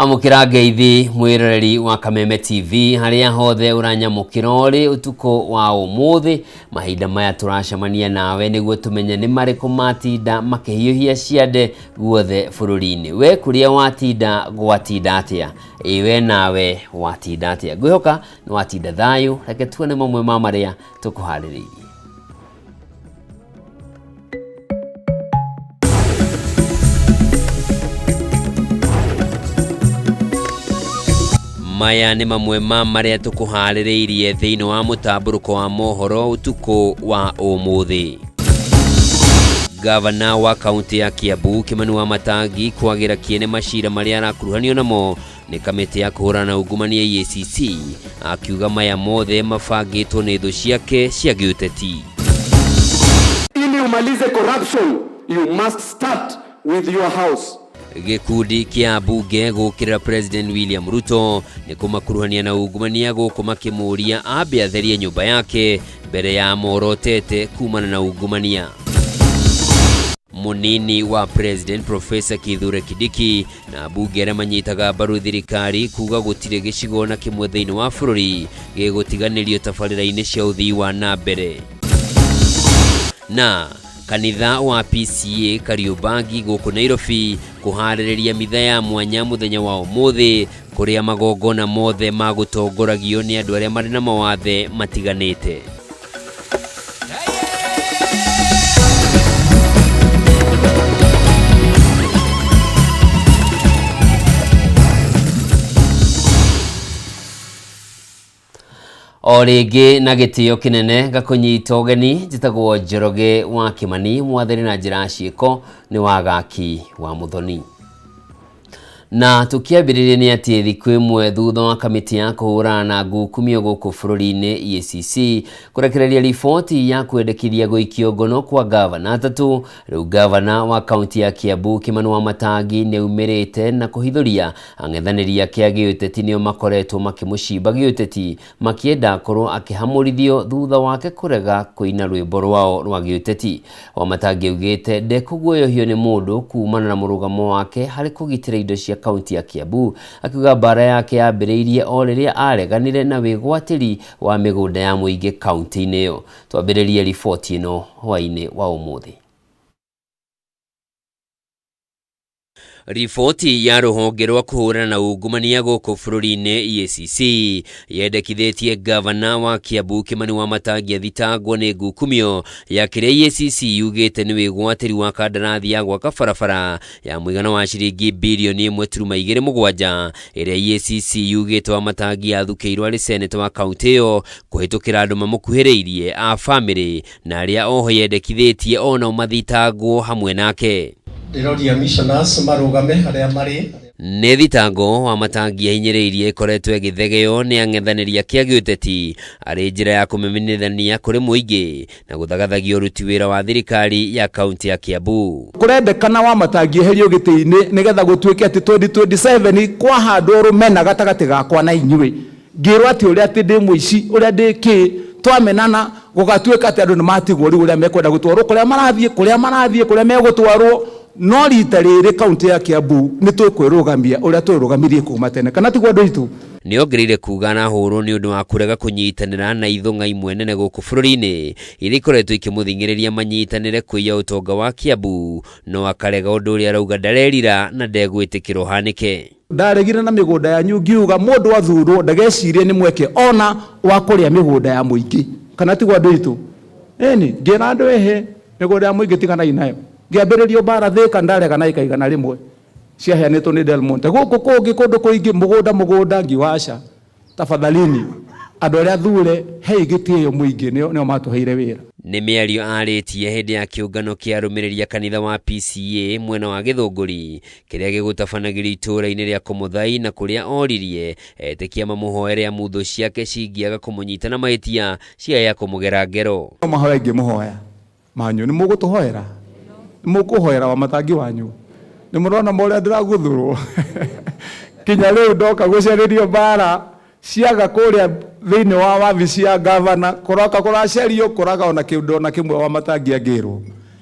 Amũkĩra ngeithi mwĩroreri wa Kameme TV harĩa hothe ũranyamũkĩra ũrĩ ũtukũ wa ũmũthĩ. Mahinda maya tũracemania nawe nĩguo tũmenye nĩ marĩkũ matinda makĩhiũhia ciande guothe bũrũri-inĩ. We kũrĩa watinda gwatinda atĩa? Ĩ we nawe watinda atĩa? Ngwĩhoka nĩ watinda thayũ. Reke tuone mamwe ma marĩa tũkũharĩrĩirie. Maya nĩ mamwe ma marĩa tũkũharĩrĩirie thĩinĩ wa mũtambũrũko wa mohoro ũtukũ wa ũmũthĩ. Gavana wa kaunti ya Kiambu Kimani Wamatangi kwagĩra kĩene macira marĩa arakuruhanio namo nĩ kamĩtĩ ya kũhũrana na ungumania EACC, akiuga maya mothe mabangĩtwo nĩ thũ ciake cia gĩũteti. Ili umalize corruption, you must start with your house. Gĩkundi kĩa ambunge gũkĩrĩra President William Ruto nĩ kũmakuruhania na ungumania gũkũ makĩmũria ambe atherie nyũmba yake mbere ya morotete kumana na ungumania. Mũnini wa President Professor Kithure Kindiki na ambunge arĩa manyitaga mbaru thirikari kuga gũtirĩ gĩcigo na kĩmwe thĩinĩ wa bũrũri gĩgũtiganĩrio tabarĩra-inĩ cia ũthii wa na mbere. Na kanitha wa PCEA Kariobangi gũkũ Nairobi kũharĩrĩria mitha ya mwanya mũthenya wa ũmũthĩ kũrĩa magongona mothe magũtongoragio nĩ andũ arĩa marĩ na mawathe matiganĩte. O rĩngĩ na gĩtĩo kĩnene ngakũnyita ũgeni, njĩtagwo Njoroge wa Kĩmani, mwathani na njĩra ya ciĩko nĩ Wagaki wa Mũthoni. Na tũkĩambĩrĩria nĩ atĩ thikũ ĩmwe thutha wa kamĩtĩ ya kũhũrana na ngukumio gũkũ bũrũri-inĩ EACC kũrekereria riboti ya kwendekithia gũikio ngono kwa ngavana atatũ, rĩu ngavana wa kaunti ya Kiambu Kimani Wamatangi nĩ aumĩrĩte na kũhithũria ang'ethanĩri ake a gĩũteti nĩo makoretwo makĩmũcimba gĩũteti makĩenda akorwo akĩhamũrithio thutha wake kũrega kũina rwĩmbo rwao rwa gĩũteti. Wamatangi augĩte ndekũguoyohio nĩ mũndũ kumana na mũrũgamo wake harĩ kũgitĩra indo cia kaunti ya Kiambu, akiuga mbara yake yambĩrĩirie o rĩrĩa areganire na wĩgwatĩri wa mĩgũnda ya mũingĩ kaunti-inĩ ĩyo. Twambĩrĩrie riboti ĩno hwaĩ-inĩ wa ũmũthĩ. Riboti ya rũhonge rwa kũhũrana na ungumania gũkũ bũrũri-inĩ EACC yendekithĩtie ngavana wa Kiambu Kimani Wamatangi athitangwo nĩ ngukumio ya kĩrĩa EACC yugĩte nĩ wĩgwatĩri wa kandarathi ya gwaka barabara ya mũigana wa ciringi birioni ĩmwe turuma igĩrĩ mũgwanja ĩrĩa EACC yugĩte Wamatangi athukĩirwo arĩ seneta wa kaunti ĩyo kũhĩtũkĩra andũ mamũkuhĩrĩirie a bamĩrĩ na arĩa oho yendekithĩtie o nao mathitangwo hamwe nake. Ndĩroria missioners marũgame harĩa marĩ. Nĩ thitango Wamatangi ahinyĩrĩirie ĩkoretwo ĩgĩthegeo nĩ ang'ethanĩri ake a gĩũteti arĩ njĩra ya kũmĩmenyithania kũrĩ mũingĩ na gũthagathagia ũruti wĩra wa thirikari ya kaunti ya Kiambu. Kũrendekana Wamatangi eherio gĩtĩ-inĩ nĩgetha gũtuĩke atĩ 2027 kwahandwo rũmena gatagatĩ gakwa na inyuĩ. Ngĩrwo atĩ ũrĩa atĩ ndĩ mũici, ũrĩa ndĩ kĩ, twamenana, gũgatuĩka atĩ andũ nĩ matigwo rĩu ũrĩa mekwenda gũtwarwo kũrĩa marathiĩ, kũrĩa marathiĩ, kũrĩa megũtwarwo. No rita rĩrĩ kaũntĩ ya Kiambu nĩ tũkwĩrũgamia ũrĩa twĩrũgamirie kuma tene. Kana tiguo andũ aitũ? Nĩongereire kuuga arahũrwo nĩ ũndũ wa kũrega kũnyitanĩra na ithũng'a imwe nene gũkũ bũrũri-inĩ iria ikoretwo ikĩmũthing'ĩrĩria manyitanĩre kũiya ũtonga wa Kiambu, no akarega ũndũ ũrĩa arauga ndarerira na ndegwĩtĩkĩra ũhanĩke. Ndaregire na mĩgũnda yanyu ngiuga mũndũ athurwo ndagecirie nĩ mweke ona wa kũrĩa mĩgũnda ya mũingĩ. Kana tiguo andũ aitũ? Ĩni, ngĩra andũ ĩhĩ, mĩgũnda ya mũingĩ tiganai nayo. Ngĩambĩrĩrio mbara Thĩka ndarega na ĩka 100 ciaheanĩtwo nĩ Del Monte. Gũkũ kũngĩ kũndũ kũingĩ mũgũnda mũgũnda ngiuga aca. Tafadhalini andũ arĩa athure hei gĩtĩo mũingĩ nĩo nĩo matũheire wĩra. Nĩ mĩario arĩtie hĩndĩ ya kĩũngano kĩa arũmĩrĩri a kanitha wa PCEA mwena wa Gĩthũngũri kĩrĩa gĩgũtabanagĩrio itũũra-inĩ rĩa Kũmũthai na kũrĩa oririe etĩkia mamũhoere amu thũ ciake cingĩaga kũmũnyita na mahĩtia ciaya kũmũgera ngero. No mahoya ingĩmũhoya manyu nĩ mũgũtũhoera? Nĩ mũkũhoera Wamatangi wanyu? Nĩ mũrona ma ũrĩa ndĩraguthũrwo? Kinya rĩu ndoka gũcarĩrio mbara ciaga kũrĩa thĩinĩ wa wabici ya ngavana, kũroka kũracario kũraga ona kĩndũ ona kĩmwe Wamatangi angĩrwo.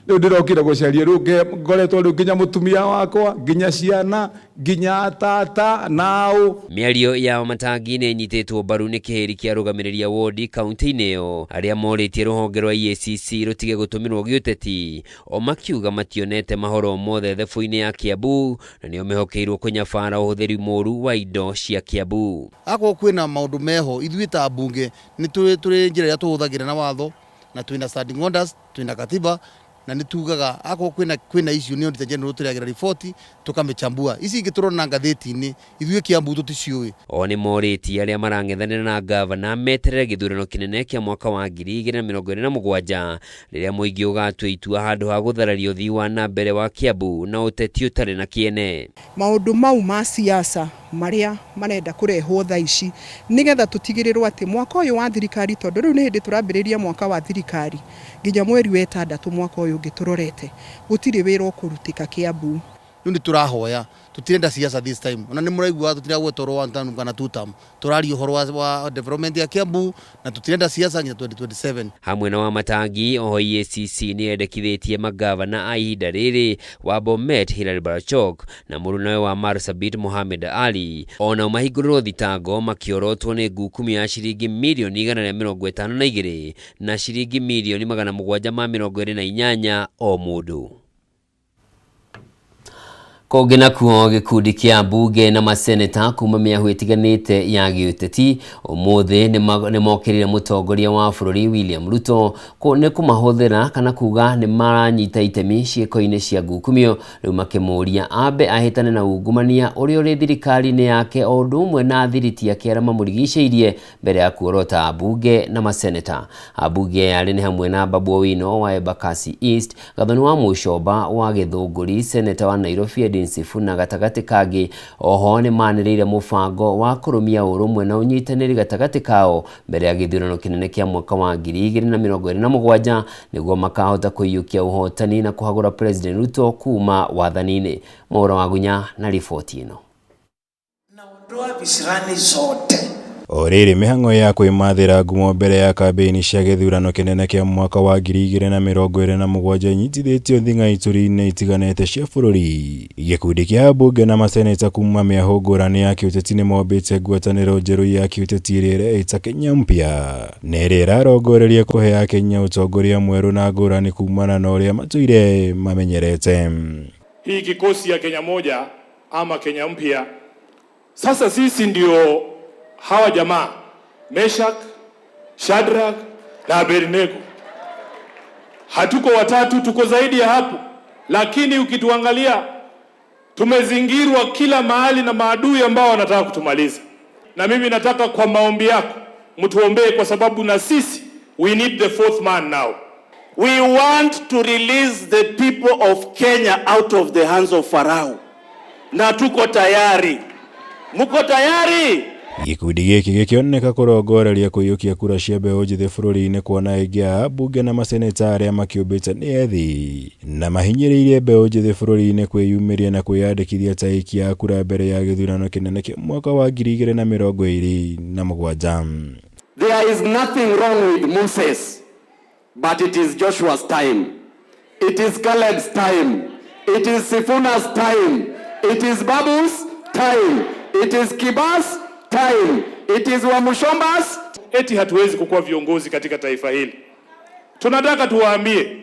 Rĩu ndĩrokire gũcaria rĩu ngoretwo rĩu nginya mũtumia wakwa, nginya ciana, nginya tata nao. Mĩario ya Wamatangi nĩ ĩnyitĩtwo mbaru nĩ kĩhĩri kĩa arũgamĩrĩri a wodi kaunti-inĩ ĩyo arĩa morĩtie rũhonge rwa EACC rũtige gũtũmĩrwo gĩũteti, o makiuga mationete mahoro mothe thebũ-inĩ ya Kiambu na nĩo mehokeirwo kũnyabara ũhũthĩri mũru wa indo cia Kiambu. Akorwo kwĩna maũndũ meho, ithuĩ ta mbunge nĩ tũrĩ njĩra ĩrĩa tũhũthagĩra na watho, na twĩna standing orders, twĩna katiba, na nĩ tugaga akorwo kwĩna issue nĩ Auditor General tũrehagĩra riboti tũkamĩchambua. Ici ingĩ tũrona ngathĩti-inĩ ithuĩ Kiambu tũticiũĩ. O nĩ morĩtie arĩa marang'ethanĩra na ngavana meterere gĩthurano kĩnene kĩa mwaka wa 2027 rĩrĩa mũingĩ ũgatua itua handũ ha gũthararia ũthii wa na mbere wa Kiambu na ũteti ũtarĩ na kĩene. Maũndũ mau ma siasa marĩa marenda kũrehwo thaa ici nĩgetha tũtigĩrĩrwo atĩ mwaka ũyũ wa thirikari, tondũ rĩu nĩ hĩndĩ tũrambĩrĩria mwaka wa thirikari nginya mweri wa ĩtandatũ mwaka ũyũ ũngĩ tũrorete, gũtirĩ wĩra ũkũrutĩka Kiambu. Rĩu nĩ tũrahoya, tũtirenda siasa this time. Ona nĩ mũraigua tũtiragweta ũhoro wa one term kana two term, tũraria ũhoro wa development ya Kiambu na tũtirenda siasa nginya 2027. Hamwe na Wamatangi, oho EACC nĩ yendekithĩtie magavana a ihinda rĩrĩ wa Bomet Hilary Barchok na mũrunawe wa Marsabit Mohamed Ali onao mahingũrĩrwo thitango makĩorotwo nĩ ngukumio ya ciringi mirioni 152 na ciringi mirioni 728 o mũndũ. Kũngĩ nakuo, gĩkundi kĩa mbunge na maseneta kuma mĩahũ ĩtiganĩte ya gĩũteti ũmũthĩ nĩ mokĩrĩire mũtongoria wa bũrũri William Ruto nĩ kũmahũthĩra kana kuga nĩ maranyita itemi ciĩko-inĩ cia ngukumio, rĩu makĩmũria ambe ahĩtane na ungumania ũrĩa ũrĩ thirikari-inĩ yake o ũndũ ũmwe na athiriti ake arĩa mamũrigicĩirie mbere ya kuorota ambunge na maseneta. Ambunge aya arĩ nĩ hamwe na Babu Owino wa Embakasi East, Gathoni wa Mũcomba wa Gĩthũngũri, seneta wa Nairobi Edwin Sifuna gatagatĩ kangĩ. Oho nĩ manĩrĩire mũbango wa kũrũmia ũrũmwe na ũnyitanĩri gatagatĩ kao mbere ya gĩthurano kĩnene kĩa mwaka wa 2027 nĩguo makahota kũiyũkia ũhotani na kũhagũra President Ruto kuma wathani-inĩ. Mwaura Wagunya na riboti ĩno. Naondoa visirani zote. O rĩrĩ mĩhang'o ya kwĩmathĩra ngumo mbere ya kambĩini cia gĩthurano kĩnene kĩa mwaka wa 2027 inyitithĩtio thing'a ituri-inĩ itiganĩte cia bũrũri, gĩkundi kĩa ambunge na maseneta kuma mĩahũ ngũrani ya kĩũteti nĩmombĩte ngwatanĩro njerũ ya kĩũteti ĩrĩa ĩreĩta Kenya Mpya, na ĩrĩa ĩrarongoreria kũhe akenya ũtongoria mwerũ na ngũrani kumana na ũrĩa matũire mamenyerete. Hii kikosi ya Kenya moja ama Kenya Mpya, sasa sisi ndio hawa jamaa Meshak, Shadrach na Abednego. Hatuko watatu, tuko zaidi ya hapo, lakini ukituangalia tumezingirwa kila mahali na maadui ambao wanataka kutumaliza. Na mimi nataka kwa maombi yako mtuombee, kwa sababu na sisi we need the fourth man now. We want to release the people of Kenya out of the hands of Pharaoh. Na tuko tayari. Muko tayari? Gĩkundi gĩkĩ gĩkĩoneka kũrongoreria kũiyũkia kura cia mbeũ njĩthĩ bũrũri-inĩ, kuona aingĩ a ambunge na maseneta arĩa makĩũmbĩte nĩ ethĩ na mahinyĩrĩirie mbeũ njĩthĩ bũrũri-inĩ kwĩyumĩria na kwĩyandĩkithia ta aikia a kura mbere ya gĩthurano kĩnene kĩa mwaka wa 2027. There is nothing wrong with Moses, but it is Joshua's time. It is Caleb's time. It is Sifuna's time. It is Babu's time. It is Kiba's time. It is Wamuchomba's. Eti hatuwezi kukuwa viongozi katika taifa hili. Tunataka tuwaambie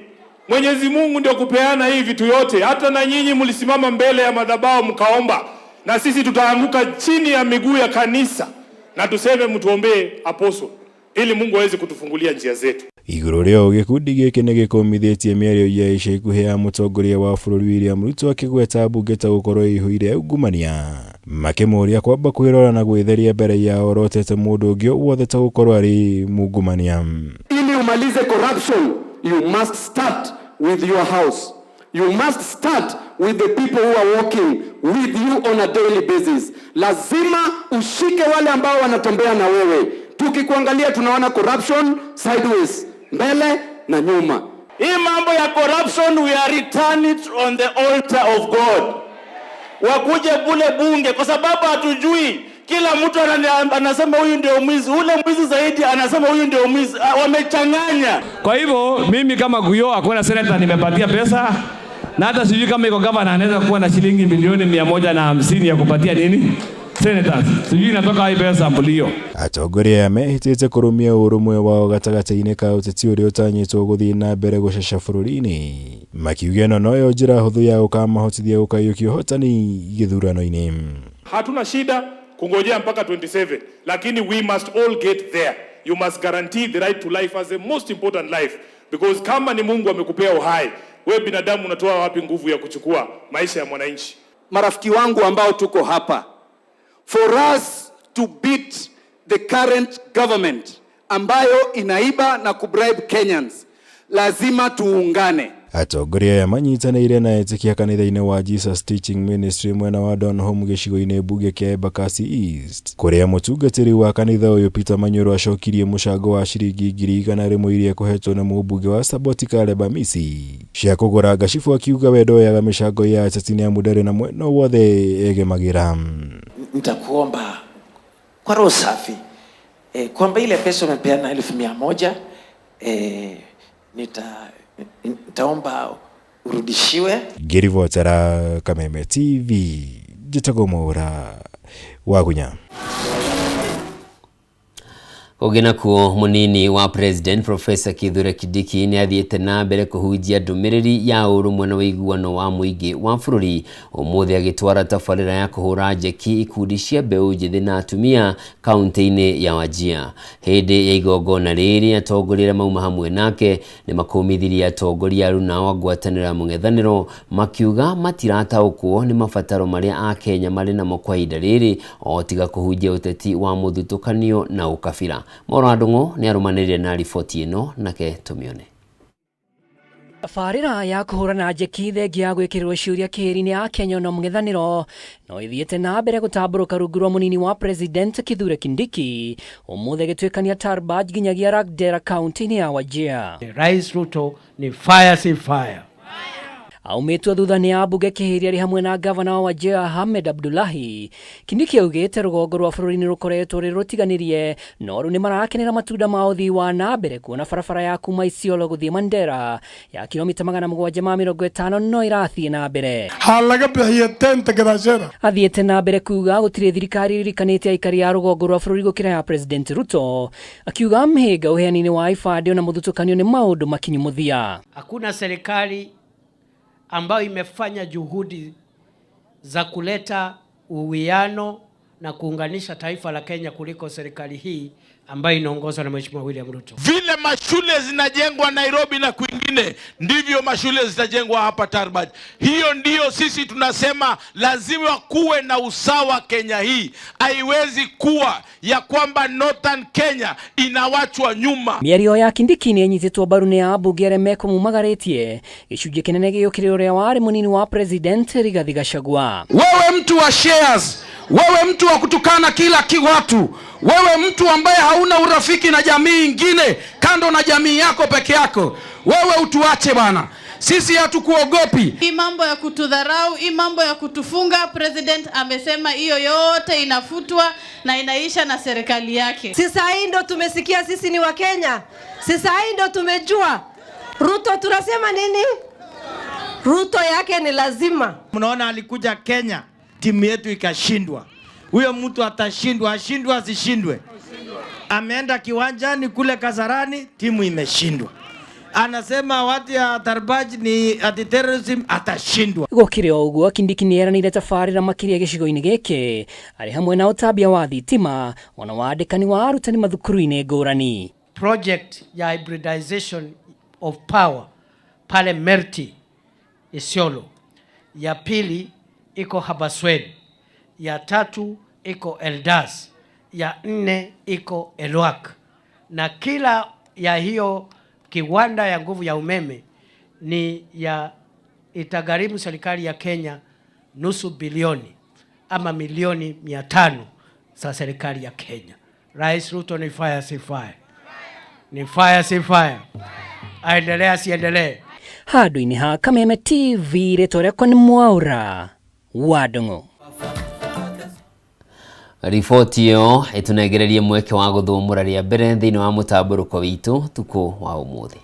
Mwenyezi Mungu ndio kupeana hii vitu yote. Hata na nyinyi mlisimama mbele ya madhabahu mkaomba, na sisi tutaanguka chini ya miguu ya kanisa na tuseme mtuombee apostle, ili Mungu aweze kutufungulia njia zetu. Igũrũ rĩa ũũ, gĩkundi gĩkĩ nĩ gĩkũmithĩtie mĩario ya ica ikuhĩ ya mũtongoria wa bũrũri William Ruto akĩgweta mbunge ta gũkorwo ĩihũire ungumania, makĩmũũria kwamba kwĩrora na gwĩtheria mbere ya orotete mũndũ ũngĩ o wothe ta gũkorwo arĩ mungumania. Ili umalize corruption, you must start with your house. You must start with the people who are working with you on a daily basis. Lazima ushike wale ambao wanatembea na wewe. Tukikuangalia tunaona corruption sideways, mbele na nyuma. Hii mambo ya corruption, we are return it on the altar of God. Wakuje kule bunge kwa sababu hatujui Kila mtu anasema huyu ndio mwizi, ule mwizi zaidi anasema huyu ndio mwizi. Wamechanganya. Kwa hivyo mimi kama Guyo hakuna senator nimepatia pesa, na hata sijui kama iko gavana anaweza kuwa na shilingi milioni 150 ya kupatia nini senators. Sijui inatoka wapi pesa sampuli hiyo. Atongoria aya mehĩtĩte kũrũmia ũrũmwe wao gatagatĩ-inĩ ka ũteti ũrĩa ũtanyĩtwo gũthiĩ na mbere gũcaca bũrũri-inĩ, makiuga ĩno noyo njĩra hũthũ ya gũkamahotithia gũkayũkia ũhotani gĩthurano-inĩ. Hatuna shida kungojea mpaka 27, lakini we must all get there. You must guarantee the right to life as the most important life, because kama ni Mungu amekupea uhai, we binadamu unatoa wapi nguvu ya kuchukua maisha ya mwananchi? Marafiki wangu ambao tuko hapa, for us to beat the current government ambayo inaiba na kubribe Kenyans, lazima tuungane. Atongoria aya manyitanĩire na etĩkia kanitha-inĩ wa Jesus Teaching Ministry mwena wa Donholm gĩcigo-inĩ mbunge kĩa Embakasi East, kũrĩa mũtungatĩri wa kanitha ũyũ Peter Manyoro acokirie mũcango wa ciringi 100,000 iria ekũhetwo nĩ mũmbunge wa Saboti Caleb Amisi cia kũgũra ngacibũ, akiuga we ndoyaga mĩcango ya ateti nĩamu ndarĩ na mwena o wothe egemagĩra. Nitakuomba kwa roho safi kwamba ile pesa umepeana 100,000, nitaomba urudishiwe. Ngĩribotera Kameme TV, njĩtagwo Mwaũra Wagunya. Kũngĩ nakuo, mũnini wa President Professor Kithure Kindiki nĩ athiĩte na mbere kũhunjia ndũmĩrĩri ya ũrũmwe na ũiguano wa mũingĩ wa bũrũri, ũmũthĩ agĩtwara tabarĩra ya kũhũra njeki ikundi cia mbeũ njĩthĩ na atumia kaunti-inĩ ya Wajir. Hĩndĩ ya igongona rĩrĩ, atongoria arĩa mauma hamwe nake nĩ makũmithirie atongoria aruna wa ngwatanĩro ya mũng'ethanĩro, makiuga matirataũkwo nĩ mabataro marĩa Akenya marĩ namo kwa ihinda rĩrĩ, o tiga kũhunjia ũteti wa mũthutũkanio na ũkabira. Mwaũra wa Ndung'u nĩ arũmanĩrĩire na riboti ĩno, nake tũmĩone. Tabarĩra ya kũhũrana njeki thengia ya gwĩkĩrĩrwo ciũria kĩhĩri-inĩ ya Kenya na mũng'ethanĩro no ĩthiĩte na mbere gũtambũrũka rungu rwa mũnini wa President Kithure Kindiki, ũmũthĩ agĩtuĩkania Tarbaj nginyagia Lagdera kaunti-inĩ ya Wajir. Rais Ruto ni fire, si fire. Aumĩtwo thutha nĩ ambunge kĩhĩri arĩ hamwe na gavana wa Wajir Ahmed Abdullahi. Kindiki augĩte rũgongo rwa bũrũri nĩ rũkoretwo rĩ rũtiganĩrie, no rĩu nĩ marakenera matunda ma ũthii wa na mbere, kuona barabara ya kuma Isiolo gũthiĩ Mandera ya kilomita 750 no ĩrathiĩ na mbere. Ha laga bixiyo teenta gadaasheeda. Athiĩte na mbere kuga gũtirĩ thirikari ĩririkanĩte aikari a rũgongo rwa bũrũri gũkĩra ya President Ruto, akiuga mĩhĩnga ũheani-inĩ wa ibandĩ ona mũthutũkanio nĩ maũndũ makinyu mũthia. Hakuna serikali ambayo imefanya juhudi za kuleta uwiano na kuunganisha taifa la Kenya kuliko serikali hii ambayo inaongozwa na Mheshimiwa William Ruto. Vile mashule zinajengwa Nairobi na kwingine, ndivyo mashule zitajengwa hapa Tarbaj. Hiyo ndiyo sisi tunasema lazima kuwe na usawa Kenya hii. Haiwezi kuwa ya kwamba Northern Kenya inawachwa nyuma. Mĩario ya Kindiki nĩ ĩnyitĩtwo mbaru nĩ ambunge arĩa mekũmumagarĩtie, gĩcunjĩ kĩnene gĩũkĩrĩra ũrĩa warĩ mũnini wa President Rigathi Gachagua. Wewe mtu wa shares, wewe mtu wa kutukana kila watu, wewe mtu ambaye hauna urafiki na jamii ingine kando na jamii yako peke yako, wewe utuache bwana. Sisi hatukuogopi. Hii mambo ya kutudharau, hii mambo ya kutufunga, President amesema hiyo yote inafutwa na inaisha na serikali yake. Sasa hii ndo tumesikia sisi ni Wakenya. Sasa hii ndo tumejua Ruto tunasema nini? Ruto yake ni lazima. Mnaona alikuja Kenya, timu yetu ikashindwa. Huyo mtu atashindwa, ashindwe asishindwe. Ameenda kiwanjani kule Kasarani, timu imeshindwa. Anasema watu ya Tarbaj ni anti terrorism, atashindwa. Gũkĩrĩ o ũguo, Kindiki nĩ eranĩire tabarĩra makĩria gĩcigo-inĩ gĩkĩ arĩ hamwe na ũtambia wa thitima ona wandĩkani wa arutani mathukuru-inĩ ngũrani. Project ya hybridization of power pale Merti Isiolo, ya pili iko Habaswein, ya tatu iko Eldas, ya nne iko Elwak, na kila ya hiyo kiwanda ya nguvu ya umeme ni ya itagharimu serikali ya Kenya nusu bilioni ama milioni 500 za serikali ya Kenya. Rais Ruto ni fire, si fire? Ni fire, si fire? Aendelee asiendelee? Handũ-inĩ ha Kameme TV, rĩtwa rĩakwa nĩ Mwaũra wa Ndung'u. Riboti ĩyo ĩtũnengererie mweke wa gũthũmũra rĩa mbere thĩinĩ wa mũtambũrũko witũ tukũ wa ũmũthĩ.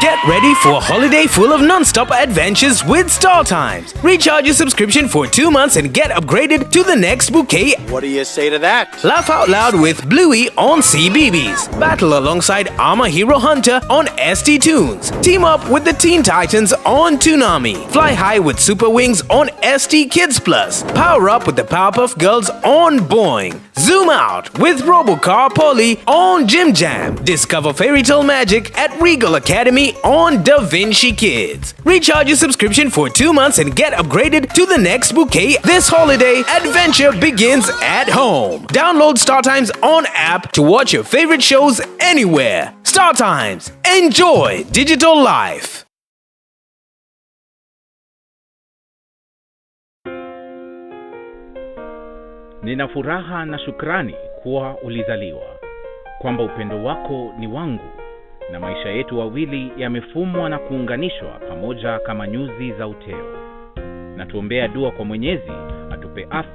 Get ready for a holiday full of non-stop adventures with StarTimes. Recharge your subscription for 2 months and get upgraded to the next bouquet. What do you say to that? Laugh out loud with Bluey on CBeebies. Battle alongside Armor Hero Hunter on ST Tunes. Team up with the Teen Titans on Toonami. Fly high with Super Wings on ST Kids Plus. Power up with the Powerpuff Girls on Boing. Zoom out with Robocar Polly on Jim Jam. Discover fairy tale magic at Regal Academy on Da Vinci Kids. Recharge your subscription for 2 months and get upgraded to the next bouquet this holiday. Adventure begins at home. Download StarTimes on app to watch your favorite shows anywhere. StarTimes. Enjoy digital life. Nina furaha na shukrani kuwa ulizaliwa, kwamba upendo wako ni wangu na maisha yetu wawili yamefumwa na kuunganishwa pamoja kama nyuzi za uteo. Na tuombea dua kwa Mwenyezi atupe afya.